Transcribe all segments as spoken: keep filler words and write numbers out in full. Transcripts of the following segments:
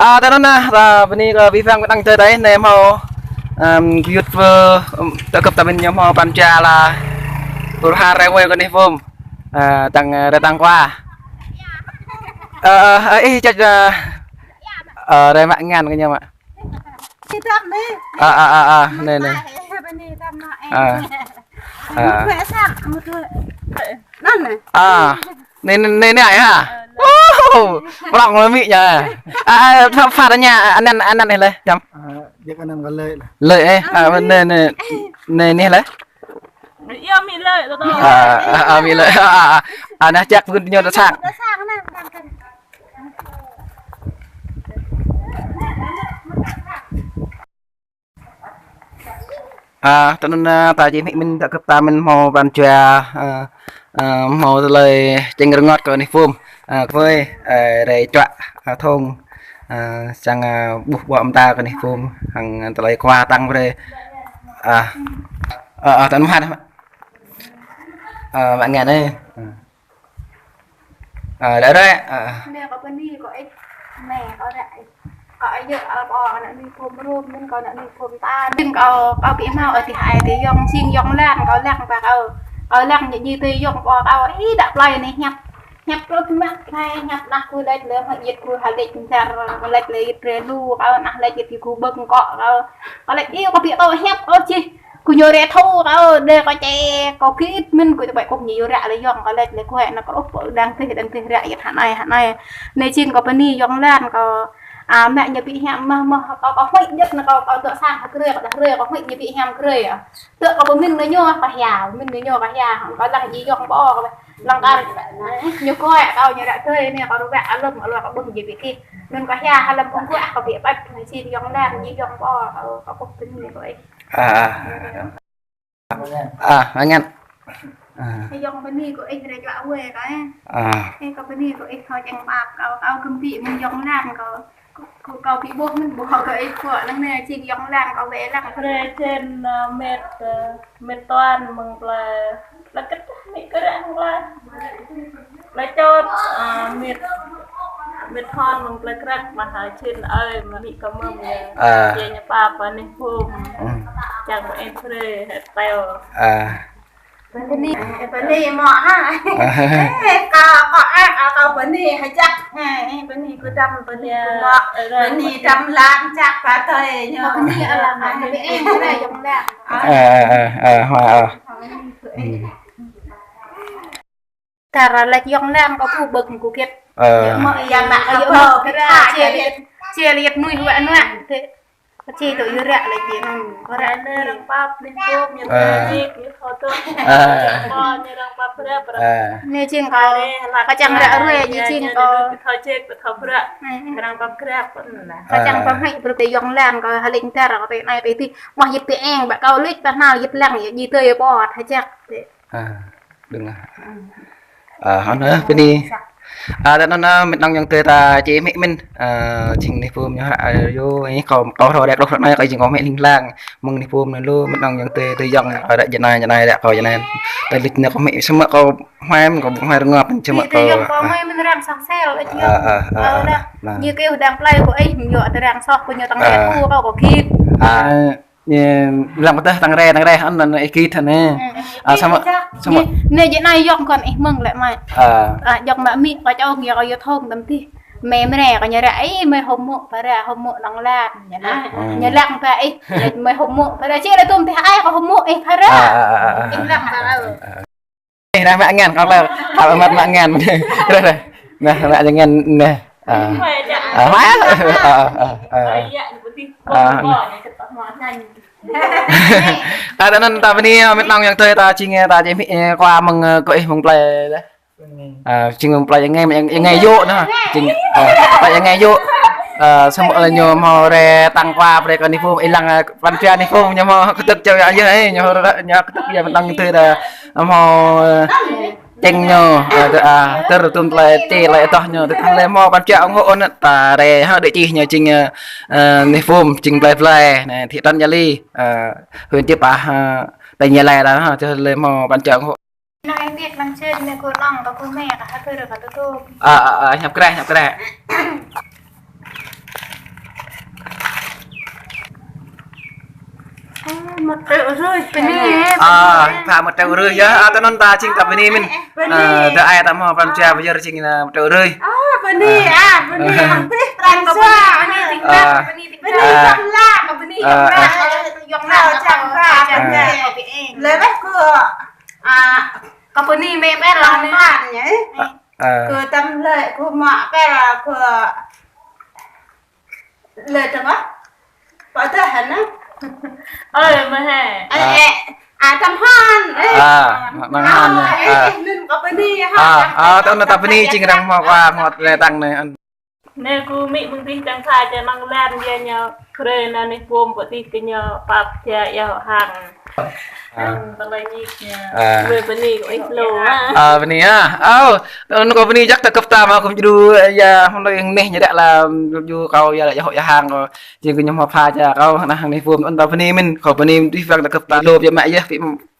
Ơ, ta anŭn nah, ta bơni kơ abih bang ƀing adơi ta anai hmâo, ưm, gơyut pơ, ưm, ta gơ̆p ta mĭn ñu hmâo pran jua la pơruh rai wai kơ anih pum. Ơ, tăng, ơ, rai tăng kua. Ơ, ơ, ơ, ih, čăt, ơ, ơ, rai mă ngăn kơ ñu mă. Ơ, ơ, ơ, ơ, anai, anai. Ơ. Ơ. Anŭn anai. Ơ. Anai, anai, anai, anai ha. Ơ, anai. Ơ, prŏng lơi mĭ ñu. Ơ, ơ, pha, pha tơña, anăn, anăn anai lĕ, čăm. Ơ, jek anăn kơ Lợi lĕ. Lợi, ơ, ơ, anai, anai, anai, anai lĕ. Yơh, mĭ Lợi, tơ, tơ. Ơ, ơ, ơ, mĭ Lợi. Ơ, ơ, ơ. Ơ, anai čăk pơkŭn ñu tơ sang. Tơ sang anai, anai, anai. Ơ, ta anŭn, ơ, ta či hmư̆ mĭn ta gơ̆p ta mĭn hmâo pran jua, ơ, ơ, hmâo tơlơi čeng rơngot kơ anih pum. Ơ, kơ ơi, ơ, rai čuă, ơ, thŭng, ơ, čang, ơ, ƀuh ƀô̆ mơta kơ anih pum, hăng tơlơi kua tăng brơi. Ơ, ơ, ơ, ta anŭn mơ̆n. Ơ, mă ngăn anai. Ơ. Ơ, ră ruai, ơ. Anai kâo bơni kơ ih, anai kâo ră ih. Kâo ih yơh, ơ, kâo ană anih pum Rôm, mĭn kâo ană anih pum ta. Mĭn kâo, kâo ƀu hmâo ôh tơlơi hơtai tơlơi yŏng, jing yŏng lăng, kâo lăng ƀă kâo. Kâo lăng ñu ñu tơlơi yŏng ƀă kâo, ih, đă plơi anai hiăp. Hiăp truh mă, plơi hiăp nah kơ lĕ, lĕ hơjit kơ hơlĕ čar, lĕ lĕ ih tre lu, kâo nah lĕ ih kơ ƀơ̆ng kâo, kâo. Kâo lĕ, ih, kâo ƀu thâo hiăp, kâo čih. Kơ ñu ră thâo kâo, đe kâo čĕ, kâo git mĭn kâo čơƀai kâo ñu yơh ră lĕ yŏng kâo lĕ lĕ kâo hĕ anŭn kâo ôh pơ đang tih đang tih ră yơh hơnai hơnai. Anai jing kâo bơni yŏng lăng kâo, a, mă ñu ƀu hiam mơh mơh kâo kâo huĭ jĕ anŭn kâo kâo dŏ sang kơ grê kâo đah rê kâo huĭ ñu ƀu hiam grê. Tơ kâo pơmĭn kơ ñu kâo hia, pơmĭn kơ ñu kâo hia, kâo lăng jing yŏng ƀă kâo lăng kar ñu kâo kâo ñu ră tơi anai kâo rơbat alum alua kâo ƀơ̆ng jĕ ƀu kih. Anŭn kâo hia hơlăm pơkuah kâo ƀu ƀăt anai jing yŏng lăng jing yŏng ƀă kâo kâo ƀuh bơni kâo ih. Ơ, ơ. Ơ, mă ngăn. Ơ. Yŏng bơni kơ ih rai čuă wai kâo, ơ. Ơ. Ih kâo bơni kơ ih kâo čang ƀap kâo, kâo gơ̆m ƀu mĭn yŏng lăng kâo. Kâo, kâo ƀu ƀuh mĭn ƀuh kơ ih kâo lăng anai, jing yŏng lăng kâo wai lăng. Rai čen, ơ, mĕt, ơ, mĕt Tuan mơ̆ng plơi, plơi kơt, mĭ kơ răng plơi. Plơi čôt, ơ, mĕt, mĕt Hon mơ̆ng plơi Krăk, mă hă čen ơi, mă mĭ kơ mơ̆ng yơh. Ơ. Yơh ñu pap, ơ, anih pum. Ơ. Čang mơ̆ ih pre, hĕt teo. Ơ. Bơni, bơni mơ̆ ha. Ơ. Ơ, kâo, kâo, ơ, kâo, kâo bơni hơjăk. Ơ, bơni kơ dăm, bơni kơ mơ̆. Bơni dăm lăng čăk pơtơi ñu. Bơni lăng, bơni ih pre yŏng lăng. Ơ, ơ, ơ, ơ, hoa, ơ. Bơni kơ ih. Ơ. Tơdah lĕ yŏng lăng kâo ƀu ƀơ̆ng kơ git. Ơ. Mơ̆ yơh mă kơ ƀơ̆ng kơ git. Či liat, či liat nuih wă nuă. Tơ, či tŭ yơh ră lĕ jing. Kâo ră anai arăng pap anih pum ñu tơjik ñu thâo tơ̆. Ơ. Kâo ñu arăng pap ră ră. Ơ. Anai jing kâo, kâo čang ră ruai anai jing kâo. Thâo jik thâo ră. Arăng pap ră pơ̆n lah. Kâo čang pơmĭn brơi tơ yŏng lăng kâo hơlĕng tơr kâo tơ anai tơ adih. Mơ̆ yit tơ eng ƀă kâo lĕ tơ hnal yit lăng yơh jing tơ yơh ƀô̆ hơjăk. Ơ, đơ̆ng ah. Ơ, hơnŭn, ơ, bơni. Ơ, đa anŭn, ơ, mĕt nong yŏng tơi ta či hmư̆ mĭn. Ơ, jing anih pum ñu hă, ơ, yơh, ih kâo, kâo rơđah đôč ră anai kâo jing kâo hmư̆ ling lang. Mơ̆ng anih pum anŭn lu, mĕt nong yŏng tơi, tơi yŏng, ơ, ră jơnai, jơnai, ră kâo jơnai. Tơlơi anai kâo hmư̆, samơ̆ kâo hmư̆ mĭn kâo ƀu hmư̆ rơngop mĭn samơ̆ kâo. Tơi yŏng kâo hmư̆ mĭn arăng soh sel, ơ, jing. Ơ, ơ, ơ, ơ, nah. Ñu kơ ih đang plơi kâo ih, ñu arăng soh kâo ñu tăng rĕ kâo, kâo git. Ơ. Ơ, lăng pơtah tăng rĕ, tăng rĕ, anŭn, anŭn, ih git anai. Ơ, samơ̆, samơ̆. Anai jing anai yŏng kâo ih mơ̆ng lĕ mă. Ơ. Ơ, yŏng mă mĭ kâo čô ñu kâo yơh thâo tơm tih. Mơi mơnê kâo ñu ră, ih mơi hmư̆ pơră, hmư̆ nong lăng, ñu lăng. Ơ. Ñu lăng pơ ih, mơi hmư̆ pơră, či lĕ tơm tih ai kâo hmư̆ ih pơră. Ơ, ơ, ơ, ơ. Ih lăng pơ ơ. Ih, ră mă ngăn kâo lĕ, kâo mă, mă ngăn. Ră, ră. Nah, mă ngăn, nah. Ơ. Ơ, mă. Ơ, ơ, ơ, ơ. Ơ. Ơ, đa anŭn ta bơni, ơ, mĕt nong yŏng tơi ta jing, ơ, ta jing, ơ, kâo mơ̆ng, ơ, kơ ih mơ̆ng plơi lĕ. Ơ, jing mơ̆ng plơi Êngê, Êngê yơh nah. Jing, ơ, plơi Êngê yơh. Ơ, samơ̆ lĕ ñu hmâo rai tăng kua brơi kơ anih pum, ih lăng, ơ, pran jua anih pum ñu hmâo kơtư̆ čô yơh, ơ, ñu hmâo, ñu kơtư̆ yơh mĕt nong yŏng tơi ta hmâo, ơ, Čeng ñu, ơ, tơ, ơ, tơr tơm tơlơi, tơlơi adoh ñu, tơdah lĕ hmâo pran jua ủng hộ anŭn, ta rai hă địa chỉ ñu jing, ơ, ơ, anih pum, jing plơi Plơi, anai, thị trấn Ia Ly, ơ, huyện Chư Păh, ơ, tỉnh Gia Lai ta hă, tơdah lĕ hmâo pran jua ủng hộ. Anai, ih ƀiă lăng čen, anai kơ nong, kơ kơ mơi, kơ hơdơr, kơ tơtŭ. Ơ, ơ, ơ, hiăp kreh, hiăp kreh. Tơ rơi. Bơni. Ơ, pha mă tơ rơi yơh. Ơ, tơ anŭn ta jing ta bơni mơ̆n. Bơni. Ơ, tơ ai ta mă pran jua pơyơr jing ta tơ rơi. Ơ, bơni, ơ, bơni. Hăng bơni pran jua. Bơni, bơni, bơni. Bơni, ơ, jăm la, bơni, ơ, jăm la. Ơ, jăm la, jăm la. Lĕ bĕ kơ, ơ, kơ bơni mĕ bĕ lah anai. Ơ, ơ. Kơ tăm lĕ, kơ mă bĕ lah, kơ lĕ tăm ah. Pơtă hăn ah. Ơi, mă hă. Ơ, ơ, ơ, tăm hăn. Ơ, mă hăn, ơ, ơ. Nun kơ bơni hă. Ơ, ơ, tăm ta bơni jing răng mă wa, mă lĕ tăng anai. Anai kơ mĭ mơ̆ng tih tơ̆ng tha čơ măng lan jia ñu, krê anai pôm pơtih kơ ñu, pap čơ yơh hăng. Ơ. Hăng tơlơi ñik ñu. Ơ. Wê bơni kơ ih lu, ha. Ơ, bơni, ha. Ơ, anŭn kâo bơni jak tơ kơp ta mă kơ mjru, ya, hmâo lơi neh ñu đĕ lah, mjru kâo ya lah, ya hŏk ya hăng kâo. Jing kơ ñu hmâo pha čơ kâo, anai hăng anai pôm, anŭn ta bơni mĭn, kâo bơni mĭn tih păng tơ kơp ta. Lu ya mă yơh,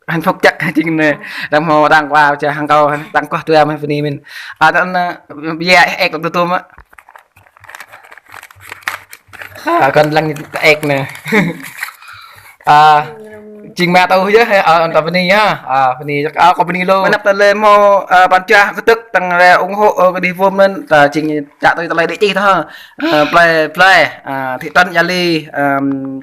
hạnh phúc čăk jing anai. Đang hmâo đang kơ čơ hăng kâo, đang kơ tui mă bơni mĭn. Ơ, tơ anai, ya, ek tơ tôm mă. Ơ, kăn lăng tơ ek anai. Ơ, jing mă tơ yơh, ơ, anŭn ta bơni yơh. Ơ, bơni, ơ, kâo bơni lu. Mơnăp tơlơi hmâo, ơ, pran jua kơtưk tăng lĕ ủng hộ, ơ, kơ anai pôm anŭn, ta jing čă tui tơlơi đĭ čih tơ. Ơ, plơi, plơi, ơ, thị trấn Ia Ly, ơ,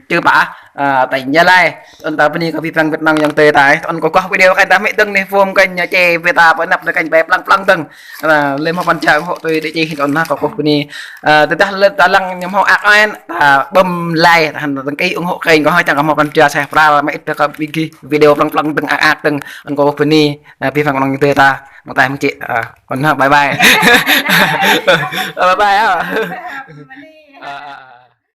Chư Pả, ơ, tỉnh Gia Lai. Tơ anŭn ta bơni kơ abih bang Việt Nam yang tơi tai. Tơ anŭn kâo kơkuh video kơ ta mĭ dơ̆ng anai pôm kơ ñu čê bĕ ta pơnăp anai kơ bĕ plang plang dơ̆ng. Ơ, lĕ hmâo pran jua ủng hộ tui đĭ čih tơ anŭn ha kâo kơkuh bơni. Ơ, tơdah lĕ ta lăng ñu hmâo ak ơi, ta bấm like, ta hăn đăng ký ủng hộ kênh kâo hơi čang kâo hmâo pran jua sai pral mă ih tơ kơ bơni video plang plang dơ̆ng ak ak dơ̆ng. Anŭn kâo kơkuh bơni, ơ, abih bang yang tơi ta. Mơ̆ng tai mơ̆ng čĭ, ơ, anŭn ha, bye bye. Bye bye, ơ. Ơ, ơ, ơ.